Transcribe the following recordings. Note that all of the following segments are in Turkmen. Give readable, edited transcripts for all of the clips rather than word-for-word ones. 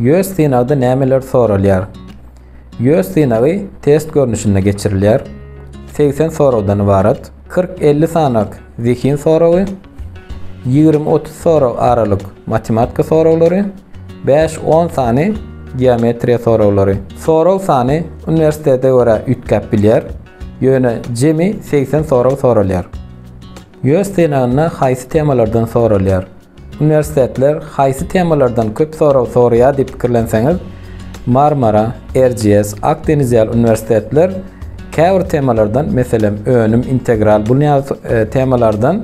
YÖS synagda nämeler soralýar? YÖS synagy test görnüşinde geçirilýär. 80 soragdan ybarat. 40-50 sanak zehin soragy, 20-30 sorag aralyk matematika soraglary, 5-10 sany geometriýa soraglary. Sorag sany uniwersitete görä üýtgäp bilýär, ýöne jemi 80 sorag soralýar. YÖS synagynda haýsy temalardan soralýar? Uniwersitetler haýsy temalardan köp sorag soraýar diýip pikirlenseňiz, Marmara, Erciyes, Akdeniz ýaly uniwersitetler käbir temalardan, meselem, önüm, integral, bu ýaly e, temalardan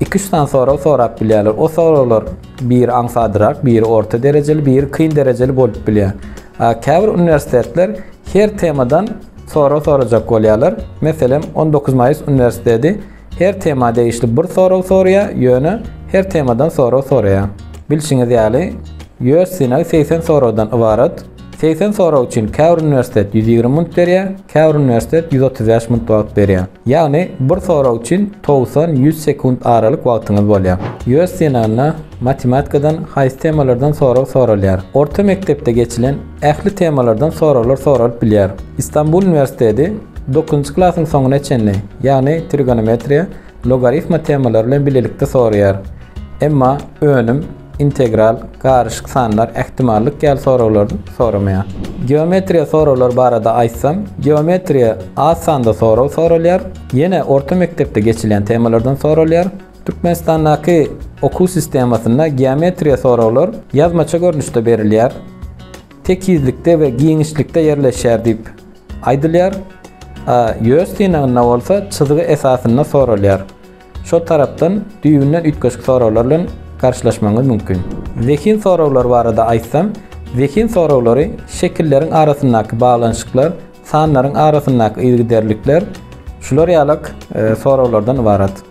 2-3 sany sorag sorap bilýärler. O soraglar biri aňsadrak, biri orta derejeli, biri kyn derejeli bolup bilýär. Käbir uniwersitetler her temadan sorag sorajak bolýarlar. Meselem, 19 Maýys uniwersiteti Her tema degişli bir sorag soraýar, ýöne her temadan sorag soraýar. Bilşiňiz ýaly, YÖS synagy 80 soragdan ybarat. 80 sorag üçin käbir uniwersitet 120 munt berýär, käbir uniwersitet 135 munt wagt berýär. Ýagny bir sorag üçin 90-100 sekunt aralyk wagtyňyz bolýar. YÖS synagynda matematikadan haýsy temalardan sorag soralýar? Orta mekdepde geçilen ähli temalardan soraglar soralyp bilýär. Istanbul uniwersiteti Dokuzynjy klasyň soňuna çenli, ýagny trigonometriýa, logarifma temalary bilen bilelikde soraýar. Emma önüm, integral, garyşyk sanlar, ähtimallyk ýaly soraglary soramaýar. Geometriýa soraglary barada aýtsam, geometriýa az sanda sorag soralýar, ýene orta mekdepde geçilýän temalardan soralýar. Türkmenistandaky okuw sistemasynda geometriýa soraglar ýazmaça görnüşde berilýär. Tekizlikde we giňişlikde ýerleşýär diýip aýdylýar. YÖS synagynda bolsa çyzgy esasynda soralýar. Şol tarapdan düýbünden üýtgeşik soraglar bilen garşylaşmagyňyz mümkin. Zehin soraglary barada aýtsam, zehin soraglary şekilleriň arasyndaky baglanyşyklar, sanlaryň arasyndaky yzygiderlikler, şular ýalak e, soraglardan ybarat.